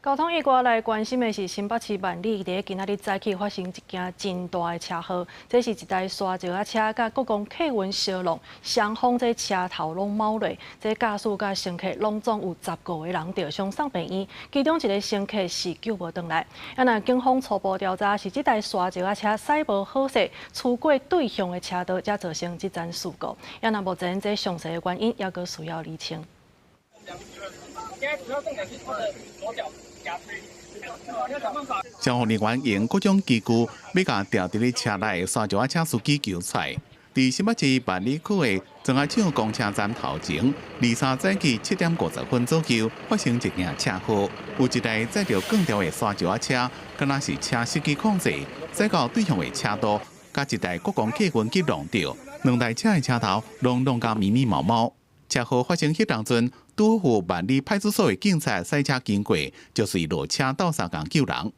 交通意外來關心的是新北市萬里佇今仔日早起發生一件真大的車禍，這是一台沙石仔車佮國光客運相挵，雙方這車頭攏鉚落，這駕駛佮乘客攏總有15個人著傷送病院，其中一個乘客是救無轉來。啊，若警方初步調查是這台沙石仔車駛無好勢，趨過對向的車道，才造成這樁事故。啊，若目前這詳細的原因猶閣需要釐清。現在主要重點是他的左腳夾區。消防人員用各種機具，欲共牢佇咧車內沙石仔車司機救出來。佇新北市萬里區的庄仔廠公車站頭前，23早起7點50分左右，發生一件車禍。有一台載著鋼條的沙石仔車，敢若是車失去控制，駛到對向的車道，佮一台國光客運去挵著，兩台車的車頭攏挵甲密密麻麻。車禍發生彼當陣，拄好萬里派出所的警察駛車經過，就隨落車鬥相共救人。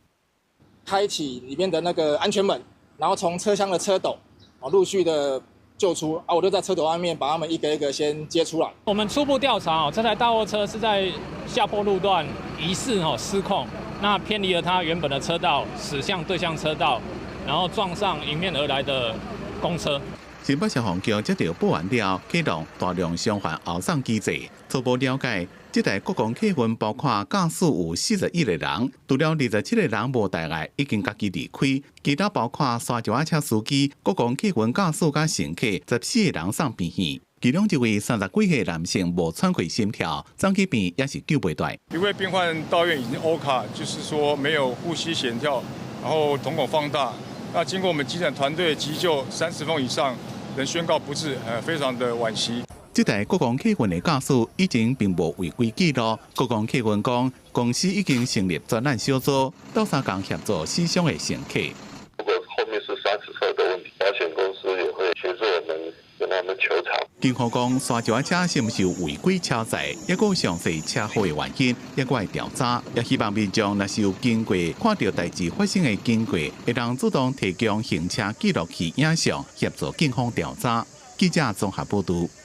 開啟裡面的那個安全門，然後從車廂的車斗，啊，陸續的救出，啊，我就在車斗外面把他們一個一個先接出來。我們初步調查哦，這台大貨車是在下坡路段疑似哦失控，那偏離了它原本的車道，駛向對向車道，然後撞上迎面而來的公車。新北消防局接到報案了，啟動大量傷患後送機制。初步了解，這台國光客運包括駕駛有41個人，除了27個人無大礙，已經家己離開。其他包括沙石仔車司機、國光客運駕駛佮乘客14個人送病院。其中一位30幾歲男性無喘過心跳，送去病院也是救袂回來。一位病患到院已經 OHCA，就是說沒有呼吸纖跳，然後瞳孔放大。那經過我們急診團隊急救30分鐘以上，仍宣告不治，非常的惋惜。這台國光客運的駕駛以前並無違規記錄。國光客運講，公司已經成立專案小組，鬥相共協助死傷的乘客。如果後面是砂石車的問題，保險公司也會協助我們跟他們求償。警方講，沙石仔車是毋是有違規超載，抑閣有詳細車禍的原因，猶閣會調查。也希望民眾若是有經過看著代誌發生的經過，會當主動提供行車記錄器影像，協助警方調查。記者綜合報導。